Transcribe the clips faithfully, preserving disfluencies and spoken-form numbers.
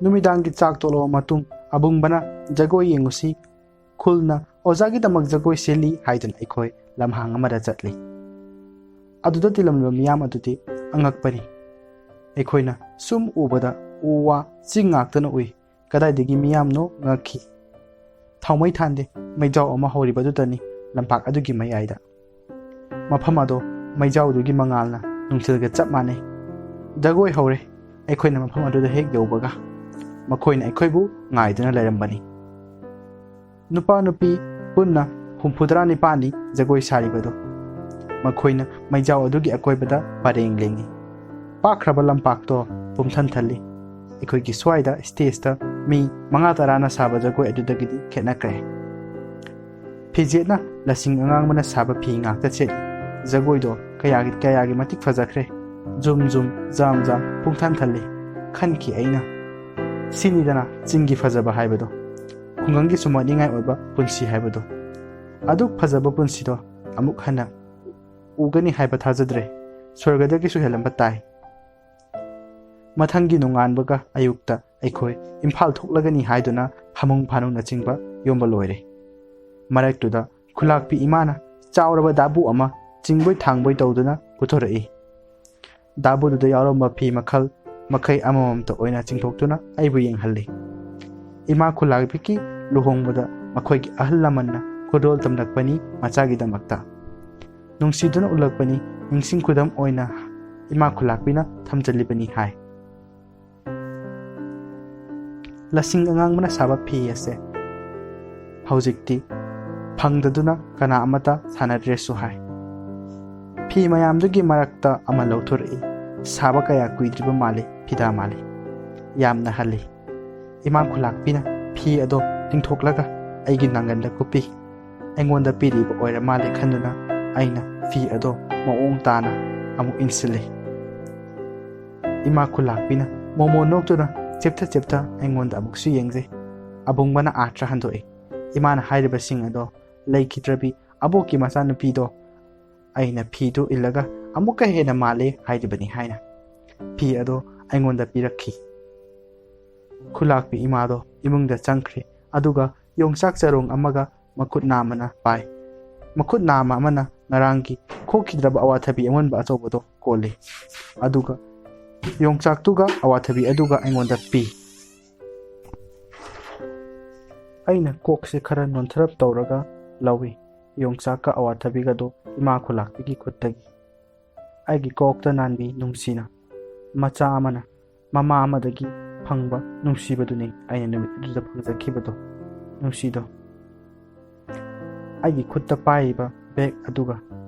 ꯅꯨꯃꯤꯗꯥꯡꯒꯤ ꯆꯥꯛ ꯇꯣꯛꯂꯕ ꯃꯇꯨꯡ, ꯑꯕꯨꯡꯕꯅ "ꯖꯒꯣꯏ ꯌꯦꯡꯉꯨꯁꯤ, ꯈꯨꯜꯅ ꯑꯣꯖꯥꯒꯤꯗꯃꯛ ꯖꯒꯣꯏ ꯁꯤꯜꯂꯤ" ꯍꯥꯏꯗꯨꯅ ꯑꯩꯈꯣꯏ ꯂꯝꯍꯥꯡ ꯑꯃꯗ ꯆꯠꯂꯤ꯫ ꯑꯗꯨꯗ ꯇꯤꯜꯂꯝꯂꯤꯕ ꯃꯤꯌꯥꯝ ꯑꯗꯨꯗꯤ ꯑꯉꯛꯄꯅꯤ꯫ ꯑꯩꯈꯣꯏꯅ ꯁꯨꯝ ꯎꯕꯗ ꯎ ꯋꯥ, ꯆꯤꯡ ꯉꯥꯛꯇꯅ ꯎꯏ꯫ ꯀꯗꯥꯏꯗꯒꯤ ꯃꯤꯌꯥꯝꯅꯣ ꯉꯛꯈꯤ꯫ ꯊꯥꯎꯃꯩ ꯊꯥꯟꯗꯦ, ꯃꯩꯖꯥꯎ ꯑꯃ ꯍꯧꯔꯤꯕꯗꯨꯗꯅꯤ, ꯂꯝꯄꯥꯛ ꯑꯗꯨꯒꯤ ꯃꯌꯥꯏꯗ꯫ ꯃꯐꯝ ꯑꯗꯣ ꯃꯩꯖꯥꯎꯗꯨꯒꯤ ꯃꯉꯥꯜꯅ ꯅꯨꯡꯊꯤꯜꯒ ꯆꯞ ꯃꯥꯟꯅꯩ꯫ ꯖꯒꯣꯏ ꯍꯧꯔꯦ꯫ ꯑꯩꯈꯣꯏꯅ ꯃꯐꯝ ꯑꯗꯨꯗ ꯍꯦꯛ ꯌꯧꯕꯒ, ꯃꯈꯣꯏꯅ ꯑꯩꯈꯣꯏꯕꯨ ꯉꯥꯏꯗꯨꯅ ꯂꯩꯔꯝꯕꯅꯤ꯫ ꯅꯨꯄꯥ ꯅꯨꯄꯤ ꯄꯨꯟꯅ ꯍꯨꯝꯐꯨꯇꯔꯥ ꯅꯤꯄꯥꯜꯅꯤ ꯖꯒꯣꯏ ꯁꯥꯔꯤꯕꯗꯨ꯫ ꯃꯈꯣꯏꯅ ꯃꯩꯖꯥꯎ ꯑꯗꯨꯒꯤ ꯑꯀꯣꯏꯕꯗ ꯄꯔꯦꯡ ꯂꯦꯡꯏ꯫ ꯄꯥꯛꯈ꯭ꯔꯕ ꯂꯝꯄꯥꯛꯇꯣ ꯄꯨꯝꯊꯟ ꯊꯜꯂꯤ꯫ ꯑꯩꯈꯣꯏꯒꯤ ꯁ꯭ꯋꯥꯏꯗ ꯁ꯭ꯇꯦꯖꯇ ꯃꯤ ꯃꯉꯥ ꯇꯔꯥꯅ ꯁꯥꯕ ꯖꯒꯣꯏ ꯑꯗꯨꯗꯒꯤꯗꯤ ꯈꯦꯠꯅꯈ꯭ꯔꯦ꯫ ꯐꯤꯖꯦꯠꯅ ꯂꯁꯤꯡ ꯑꯉꯥꯡꯕꯅ ꯁꯥꯕ ꯐꯤ ꯉꯥꯛꯇ ꯁꯦꯠꯂꯤ꯫ ꯖꯒꯣꯏꯗꯣ ꯀꯌꯥꯒꯤ, ꯀꯌꯥꯒꯤ ꯃꯇꯤꯛ ꯐꯖꯈ꯭ꯔꯦ꯫ ꯖꯨꯝ ꯖꯨꯝ, ꯖꯥꯝ ꯖꯥꯝ ꯄꯨꯡꯊꯟ ꯊꯜꯂꯤ꯫ ꯈꯟꯈꯤ ꯑꯩꯅ, "ꯁꯤꯅꯤꯗꯅ ꯆꯤꯡꯒꯤ ꯐꯖꯕ ꯍꯥꯏꯕꯗꯣ, ꯈꯨꯡꯒꯪꯒꯤ ꯁꯨꯝꯍꯠꯅꯤꯡꯉꯥꯏ ꯑꯣꯏꯕ ꯄꯨꯟꯁꯤ ꯍꯥꯏꯕꯗꯣ꯫ ꯑꯗꯨꯛ ꯐꯖꯕ ꯄꯨꯟꯁꯤꯗꯣ ꯑꯃꯨꯛ ꯍꯟꯅ ꯎꯒꯅꯤ ꯍꯥꯏꯕ ꯊꯥꯖꯗ꯭ꯔꯦ꯫ ꯁ꯭ꯋꯔꯒꯗꯒꯤꯁꯨ ꯍꯦꯜꯂꯝꯕ ꯇꯥꯏ"꯫ ꯃꯊꯪꯒꯤ ꯅꯣꯡꯉꯥꯟꯕꯒ ꯑꯌꯨꯛꯇ ꯑꯩꯈꯣꯏ ꯏꯝꯐꯥꯜ ꯊꯣꯛꯂꯒꯅꯤ ꯍꯥꯏꯗꯨꯅ ꯐꯃꯨꯡ ꯐꯥꯅꯨꯡꯅꯆꯤꯡꯕ ꯌꯣꯝꯕ ꯂꯣꯏꯔꯦ꯫ ꯃꯔꯛꯇꯨꯗ ꯈꯨꯂꯥꯛꯄꯤ ꯏꯃꯥꯅ ꯆꯥꯎꯔꯕ ꯗꯥꯕꯨ ꯑꯃ ꯆꯤꯡꯕꯣꯏ ꯊꯥꯡꯕꯣꯏ ꯇꯧꯗꯨꯅ ꯄꯨꯊꯣꯔꯛꯏ꯫ ꯗꯥꯕꯨꯗꯨꯗ ꯌꯥꯎꯔꯝꯕ ꯐꯤ ꯃꯈꯜ ꯃꯈꯩ ꯑꯃꯃꯝꯇ ꯑꯣꯏꯅ ꯆꯤꯡꯊꯣꯛꯇꯨꯅ ꯑꯩꯕꯨ ꯌꯦꯡꯍꯜꯂꯤ꯫ ꯏꯃꯥ ꯈꯨꯂꯥꯛꯄꯤꯒꯤ ꯂꯨꯍꯣꯡꯕꯗ ꯃꯈꯣꯏꯒꯤ ꯑꯍꯜ ꯂꯃꯟꯅ ꯈꯨꯗꯣꯜ ꯇꯝꯂꯛꯄꯅꯤ ꯃꯆꯥꯒꯤꯗꯃꯛꯇ꯫ ꯅꯨꯡꯁꯤꯗꯨꯅ ꯎꯠꯂꯛꯄꯅꯤ, ꯅꯤꯡꯁꯤꯡ ꯈꯨꯗꯝ ꯑꯣꯏꯅ ꯏꯃꯥ ꯈꯨꯂꯥꯛꯄꯤꯅ ꯊꯝꯖꯜꯂꯤꯕꯅꯤ ꯍꯥꯏ꯫ ꯂꯁꯤꯡ ꯑꯉꯥꯡꯕꯅ ꯁꯥꯕ ꯐꯤ ꯑꯁꯦ ꯍꯧꯖꯤꯛꯇꯤ ꯐꯪꯗꯗꯨꯅ ꯀꯅꯥ ꯑꯃꯠꯇ ꯁꯥꯟꯅꯗ꯭ꯔꯦꯁꯨ ꯍꯥꯏ꯫ ꯐꯤ ꯃꯌꯥꯝꯗꯨꯒꯤ ꯃꯔꯛꯇ ꯑꯃ ꯂꯧꯊꯣꯔꯛꯏ꯫ ꯁꯥꯕ ꯀꯌꯥ ꯀꯨꯏꯗ꯭ꯔꯤꯕ ꯃꯥꯜꯂꯤ, ꯐꯤꯗꯥ ꯃꯥꯜꯂꯤ꯫ ꯌꯥꯝꯅ ꯍꯜꯂꯤ꯫ ꯏꯃꯥ ꯈꯨꯂꯥꯛꯄꯤꯅ ꯐꯤ ꯑꯗꯣ ꯇꯤꯡꯊꯣꯛꯂꯒ ꯑꯩꯒꯤ ꯅꯥꯡꯒꯟꯗ ꯀꯨꯞꯄꯤ꯫ ꯑꯩꯉꯣꯟꯗ ꯄꯤꯔꯤꯕ ꯑꯣꯏꯔ ꯃꯥꯜꯂꯦ ꯈꯟꯗꯨꯅ ꯑꯩꯅ ꯐꯤ ꯑꯗꯣ ꯃꯑꯣꯡ ꯇꯥꯅ ꯑꯃꯨꯛ ꯏꯟꯁꯤꯜꯂꯤ꯫ ꯏꯃꯥ ꯈꯨꯂꯥꯛꯄꯤꯅ ꯃꯣꯃꯣꯟ ꯅꯣꯛꯇꯨꯅ ꯆꯦꯞꯊ ꯆꯦꯞꯊ ꯑꯩꯉꯣꯟꯗ ꯑꯃꯨꯛꯁꯨ ꯌꯦꯡꯖꯩ꯫ ꯑꯕꯨꯡꯕꯅ ꯑꯥꯔꯊ ꯍꯟꯗꯣꯛꯏ꯫ ꯏꯃꯥꯅ ꯍꯥꯏꯔꯤꯕꯁꯤꯡ ꯑꯗꯣ ꯂꯩꯈꯤꯗ꯭ꯔꯕꯤ ꯑꯕꯣꯛꯀꯤ ꯃꯆꯥꯅꯨꯄꯤꯗꯣ ꯑꯩꯅ ꯐꯤꯗꯨ ꯏꯜꯂꯒ ꯑꯃꯨꯛꯀ ꯍꯦꯟꯅ ꯃꯥꯜꯂꯦ ꯍꯥꯏꯔꯤꯕꯅꯤ ꯍꯥꯏꯅ ꯐꯤ ꯑꯗꯣ ꯑꯩꯉꯣꯟꯗ ꯄꯤꯔꯛꯈꯤ꯫ ꯈꯨꯂꯥꯛꯄꯤ ꯏꯃꯥꯗꯣ ꯏꯃꯨꯡꯗ ꯆꯪꯈ꯭ꯔꯦ꯫ ꯑꯗꯨꯒ ꯌꯣꯡꯆꯥꯛ ꯆꯔꯣꯡ ꯑꯃꯒ ꯃꯈꯨꯠ ꯅꯥꯝꯃꯅ ꯄꯥꯏ꯫ ꯃꯈꯨꯠ ꯅꯥꯝꯃ ꯑꯃꯅ ꯉꯔꯥꯡꯒꯤ ꯈꯣꯛꯈꯤꯗ꯭ꯔꯕ ꯑꯋꯥꯊꯕꯤ ꯑꯃꯨꯟꯕ ꯑꯆꯧꯕꯗꯣ ꯀꯣꯜꯂꯤ꯫ ꯑꯗꯨꯒ ꯌꯣꯡꯆꯥꯛꯇꯨꯒ ꯑꯋꯥꯊꯕꯤ ꯑꯗꯨꯒ ꯑꯩꯉꯣꯟꯗ ꯄꯤ꯫ ꯑꯩꯅ ꯀꯣꯛꯁꯦ ꯈꯔ ꯅꯣꯟꯊꯔꯞ ꯇꯧꯔꯒ ꯂꯧꯏ꯫ ꯌꯣꯡꯆꯥꯛꯀ ꯑꯋꯥꯊꯕꯤꯒꯗꯣ ꯏꯃꯥ ꯈꯨꯂꯥꯛꯄꯤꯒꯤ ꯈꯨꯠꯇꯒꯤ꯫ ꯑꯩꯒꯤ ꯀꯣꯛꯇ ꯅꯥꯟꯕꯤ ꯅꯨꯡꯁꯤꯅ, ꯃꯆꯥ ꯑꯃꯅ ꯃꯃꯥ ꯑꯃꯗꯒꯤ ꯐꯪꯕ ꯅꯨꯡꯁꯤꯕꯗꯨꯅꯤ ꯑꯩꯅ ꯅꯨꯃꯤꯠ ꯑꯗꯨꯗ ꯐꯪꯖꯈꯤꯕꯗꯣ꯫ ꯅꯨꯡꯁꯤꯗꯣ꯫ ꯑꯩꯒꯤ ꯈꯨꯠꯇ ꯄꯥꯏꯔꯤꯕ ꯕꯦꯒ ꯑꯗꯨꯒ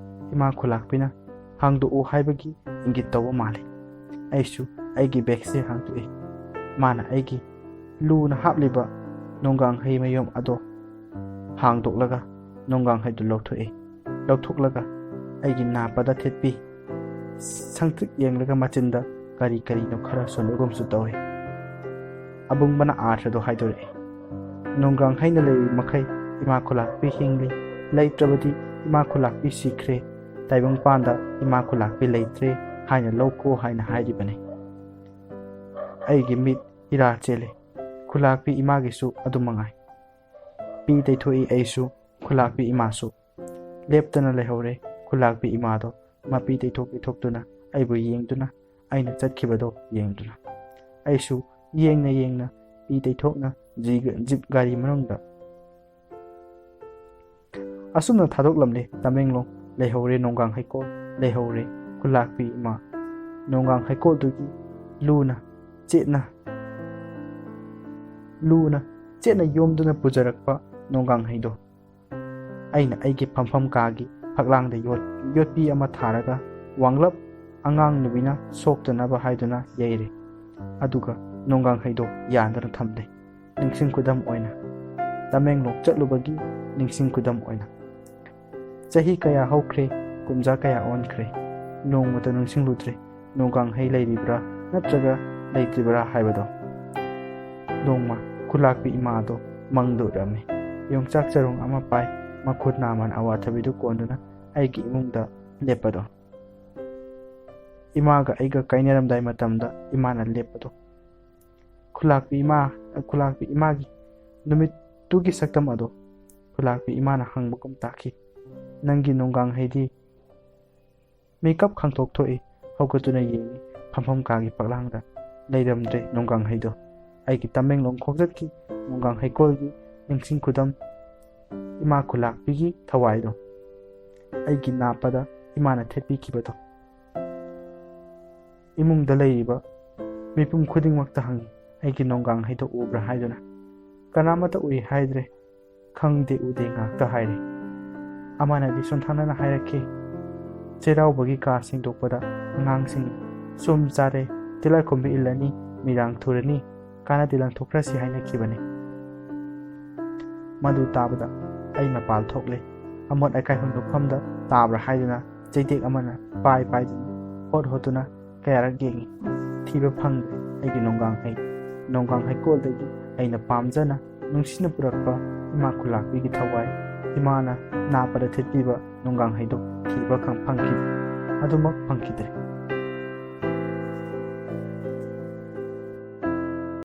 ꯏꯃꯥ ꯈꯨꯂꯥꯛꯄꯤꯅ ꯍꯥꯡꯗꯣꯛꯎ ꯍꯥꯏꯕꯒꯤ ꯏꯪꯒꯤꯠ ꯇꯧꯕ ꯃꯥꯜꯂꯤ꯫ ꯑꯩꯁꯨ ꯑꯩꯒꯤ ꯕꯦꯒꯁꯦ ꯍꯥꯡꯗꯣꯛꯏ꯫ ꯃꯥꯅ ꯑꯩꯒꯤ ꯂꯨꯅ ꯍꯥꯞꯂꯤꯕ ꯅꯣꯡꯒꯥꯡ ꯍꯩ ꯃꯌꯨꯝ ꯑꯗꯣ ꯍꯥꯡꯗꯣꯛꯂꯒ ꯅꯣꯡꯒꯥꯡ ꯍꯩꯗꯨ ꯂꯧꯊꯣꯛꯏ꯫ ꯂꯧꯊꯣꯛꯂꯒ ꯑꯩꯒꯤ ꯅꯥꯄꯗ ꯊꯦꯠꯄꯤ꯫ ꯁꯪꯇ꯭ꯔꯤꯛ ꯌꯦꯡꯂꯒ ꯃꯆꯤꯟꯗ ꯀꯔꯤ ꯀꯔꯤꯅꯣ ꯈꯔ ꯁꯣꯟꯕꯒꯨꯝꯁꯨ ꯇꯧꯏ꯫ ꯑꯕꯨꯡꯕꯅ ꯑꯥꯔꯊꯗꯣ ꯍꯥꯏꯗꯣꯔꯛꯏ꯫ ꯅꯣꯡꯒ꯭ꯔꯥꯡ ꯍꯩꯅ ꯂꯩꯔꯤ ꯃꯈꯩ ꯏꯃꯥ ꯈꯨꯂꯥꯛꯄꯤ ꯍꯤꯡꯂꯤ, ꯂꯩꯇ꯭ꯔꯕꯗꯤ ꯏꯃꯥ ꯈꯨꯂꯥꯛꯄꯤ ꯁꯤꯈ꯭ꯔꯦ, ꯇꯥꯏꯕꯪꯄꯥꯟꯗ ꯏꯃꯥ ꯈꯨꯂꯥꯛꯄꯤ ꯂꯩꯇ꯭ꯔꯦ ꯍꯥꯏꯅ ꯂꯧꯀꯣ ꯍꯥꯏꯅ ꯍꯥꯏꯔꯤꯕꯅꯤ꯫ ꯑꯩꯒꯤ ꯃꯤꯠ ꯏꯔꯥ ꯆꯦꯜꯂꯤ꯫ ꯈꯨꯂꯥꯛꯄꯤ ꯏꯃꯥꯒꯤꯁꯨ ꯑꯗꯨ ꯃꯉꯥꯏ꯫ ꯄꯤ ꯇꯩꯊꯣꯛꯏ ꯑꯩꯁꯨ, ꯈꯨꯂꯥꯛꯄꯤ ꯏꯃꯥꯁꯨ꯫ ꯂꯦꯞꯇꯅ ꯂꯩꯍꯧꯔꯦ ꯈꯨꯂꯥꯛꯄꯤ ꯏꯃꯥꯗꯣ, ꯃꯄꯤ ꯇꯩꯊꯣꯛ ꯇꯩꯊꯣꯛꯇꯨꯅ ꯑꯩꯕꯨ ꯌꯦꯡꯗꯨꯅ, ꯑꯩꯅ ꯆꯠꯈꯤꯕꯗꯣ ꯌꯦꯡꯗꯨꯅ꯫ ꯑꯩꯁꯨ ꯌꯦꯡꯅ ꯌꯦꯡꯅ ꯄꯤ ꯇꯩꯊꯣꯛꯅ ꯖꯤ-, ꯖꯤꯞ ꯒꯥꯔꯤ ꯃꯅꯨꯡꯗ꯫ ꯑꯁꯨꯝꯅ ꯊꯥꯗꯣꯛꯂꯝꯂꯦ ꯇꯃꯦꯡꯂꯣꯡ, ꯂꯩꯍꯧꯔꯦ ꯅꯣꯡꯒꯥꯡ ꯍꯩꯀꯣꯜ, ꯂꯩꯍꯧꯔꯦ ꯈꯨꯂꯥꯛꯄꯤ ꯏꯃꯥ꯫ ꯅꯣꯡꯒꯥꯡ ꯍꯩꯀꯣꯜꯗꯨꯒꯤ ꯂꯨꯅ ꯆꯦꯠꯅ, ꯂꯨꯅ ꯆꯦꯠꯅ ꯌꯣꯝꯗꯨꯅ ꯄꯨꯖꯔꯛꯄ ꯅꯣꯡꯒꯥꯡ ꯍꯩꯗꯣ꯫ ꯑꯩꯅ ꯑꯩꯒꯤ ꯐꯝꯐꯝ ꯀꯥꯒꯤ ꯐꯛꯂꯥꯡꯗ ꯌꯣꯠ-, ꯌꯣꯠꯄꯤ ꯑꯃ ꯊꯥꯔꯒ ꯋꯥꯡꯂꯞ ꯑꯉꯥꯡ ꯅꯨꯕꯤꯅ ꯁꯣꯛꯇꯅꯕ ꯍꯥꯏꯗꯨꯅ ꯌꯩꯔꯦ꯫ ꯑꯗꯨꯒ ꯅꯣꯡꯒꯥꯡ ꯍꯩꯗꯣ ꯌꯥꯟꯗꯨꯅ ꯊꯝꯂꯦ꯫ ꯅꯤꯡꯁꯤꯡ ꯈꯨꯗꯝ ꯑꯣꯏꯅ, ꯇꯃꯦꯡꯂꯣꯡ ꯆꯠꯂꯨꯕꯒꯤ ꯅꯤꯡꯁꯤꯡ ꯈꯨꯗꯝ ꯑꯣꯏꯅ꯫ ꯆꯍꯤ ꯀꯌꯥ ꯍꯧꯈ꯭ꯔꯦ, ꯀꯨꯝꯖꯥ ꯀꯌꯥ ꯑꯣꯟꯈ꯭ꯔꯦ, ꯅꯣꯡꯃꯇ ꯅꯤꯡꯁꯤꯡꯂꯨꯗ꯭ꯔꯦ꯫ ꯅꯣꯡꯒꯥꯡ ꯍꯩ ꯂꯩꯔꯤꯕ꯭ꯔꯥ ꯅꯠꯇ꯭ꯔꯒ ꯂꯩꯇ꯭ꯔꯤꯕ꯭ꯔꯥ ꯍꯥꯏꯕꯗꯣ꯫ ꯅꯣꯡꯃ ꯈꯨꯂꯥꯛꯄꯤ ꯏꯃꯥ ꯑꯗꯣ ꯃꯪꯗ ꯎꯔꯝꯃꯤ꯫ ꯌꯣꯡꯆꯥꯛ ꯆꯔꯣꯡ ꯑꯃ ꯄꯥꯏ, ꯃꯈꯨꯠ ꯅꯥꯝꯃꯅ ꯑꯋꯥꯊꯕꯤꯗꯨ ꯀꯣꯟꯗꯨꯅ ꯑꯩꯒꯤ ꯏꯃꯨꯡꯗ ꯂꯦꯞꯄꯗꯣ꯫ ꯏꯃꯥꯒ ꯑꯩꯒ ꯀꯥꯏꯅꯔꯝꯗꯥꯏ ꯃꯇꯝꯗ ꯏꯃꯥꯅ ꯂꯦꯞꯄꯗꯣ꯫ ꯈꯨꯂꯥꯛꯄꯤ ꯏꯃꯥ, ꯈꯨꯂꯥꯛꯄꯤ ꯏꯃꯥꯒꯤ ꯅꯨꯃꯤꯠꯇꯨꯒꯤ ꯁꯛꯇꯝ ꯑꯗꯣ ꯈꯨꯂꯥꯛꯄꯤ ꯏꯃꯥꯅ ꯍꯪꯕꯒꯨꯝ ꯇꯥꯈꯤ꯫ "ꯅꯪꯒꯤ ꯅꯣꯡꯒꯥꯡꯍꯩꯗꯤ?" ꯃꯤꯀꯞ ꯈꯪꯊꯣꯛ ꯊꯣꯛꯏ꯫ ꯍꯧꯒꯠꯇꯨꯅ ꯌꯦꯡꯏ, ꯐꯝꯐꯝ ꯀꯥꯒꯤ ꯐꯛꯂꯥꯡꯗ ꯂꯩꯔꯝꯗ꯭ꯔꯦ ꯅꯣꯡꯒꯥꯡꯍꯩꯗꯣ꯫ ꯑꯩꯒꯤ ꯇꯃꯦꯡꯂꯣꯡ ꯈꯣꯡꯆꯠꯀꯤ ꯅꯣꯡꯒꯥꯡ ꯍꯩꯀꯣꯜꯒꯤ ꯅꯤꯡꯁꯤꯡ ꯈꯨꯗꯝ ꯏꯃꯥ ꯈꯨꯂꯥꯛꯄꯤꯒꯤ ꯊꯋꯥꯏꯗꯣ ꯑꯩꯒꯤ ꯅꯥꯞꯄꯗ ꯏꯃꯥꯅ ꯊꯦꯠꯄꯤꯈꯤꯕꯗꯣ꯫ ꯏꯃꯨꯡꯗ ꯂꯩꯔꯤꯕ ꯃꯤꯄꯨꯝ ꯈꯨꯗꯤꯡꯃꯛꯇ ꯍꯪꯉꯤ, "ꯑꯩꯒꯤ ꯅꯣꯡꯒꯥꯡ ꯍꯩꯗꯣꯛꯎꯕ꯭ꯔꯥ?" ꯍꯥꯏꯗꯨꯅ꯫ ꯀꯅꯥꯃꯠꯇ ꯎꯏ ꯍꯥꯏꯗ꯭ꯔꯦ꯫ "ꯈꯪꯗꯦ, ꯎꯗꯦ" ꯉꯥꯛꯇ ꯍꯥꯏꯔꯦ꯫ ꯑꯃꯅꯗꯤ ꯁꯣꯟꯊꯥꯅꯅ ꯍꯥꯏꯔꯛꯈꯤ, "ꯆꯩꯔꯥꯎꯕꯒꯤ ꯀꯥ ꯁꯦꯡꯗꯣꯛꯄꯗ ꯑꯉꯥꯡꯁꯤꯡ ꯆꯨꯝ ꯆꯥꯔꯦ, ꯇꯤꯜꯂꯥꯏꯈꯨꯝꯕꯤ ꯏꯜꯂꯅꯤ, ꯃꯤꯔꯥꯡ ꯊꯨꯔꯅꯤ, ꯀꯥꯟꯅꯗꯦ, ꯂꯪꯊꯣꯛꯈ꯭ꯔꯁꯤ" ꯍꯥꯏꯅꯈꯤꯕꯅꯤ꯫ ꯃꯗꯨ ꯇꯥꯕꯗ ꯑꯩ ꯃꯄꯥꯜ ꯊꯣꯛꯂꯦ꯫ ꯑꯃꯣꯠ ꯑꯀꯥꯏ ꯍꯨꯟꯗꯣꯛꯐꯝꯗ ꯇꯥꯕ꯭ꯔꯥ ꯍꯥꯏꯗꯨꯅ ꯆꯩꯇꯦꯛ ꯑꯃꯅ ꯄꯥꯏ ꯄꯥꯏꯗꯨꯅ ꯍꯣꯠ ꯍꯣꯠꯇꯨꯅ ꯀꯌꯥꯔꯛ ꯌꯦꯡꯉꯤ꯫ ꯊꯤꯕ ꯐꯪꯗ꯭ꯔꯦ ꯑꯩꯒꯤ ꯅꯣꯡꯒꯥꯡꯍꯩ꯫ ꯅꯣꯡꯒꯥꯡ ꯍꯩꯀꯣꯜꯗꯒꯤ ꯑꯩꯅ ꯄꯥꯝꯖꯅ ꯅꯨꯡꯁꯤꯅ ꯄꯨꯔꯛꯄ ꯏꯃꯥ ꯈꯨꯂꯥꯛꯄꯤꯒꯤ ꯊꯋꯥꯏ, ꯏꯃꯥꯅ ꯅꯥꯞꯄꯗ ꯊꯦꯠꯄꯤꯕ ꯅꯣꯡꯒꯥꯡꯍꯩꯗꯣ ꯊꯤꯕ ꯈꯪ-, ꯐꯪꯈꯤꯗ꯭ꯔꯦ꯫ ꯑꯗꯨꯃꯛ ꯐꯪꯈꯤꯗ꯭ꯔꯦ꯫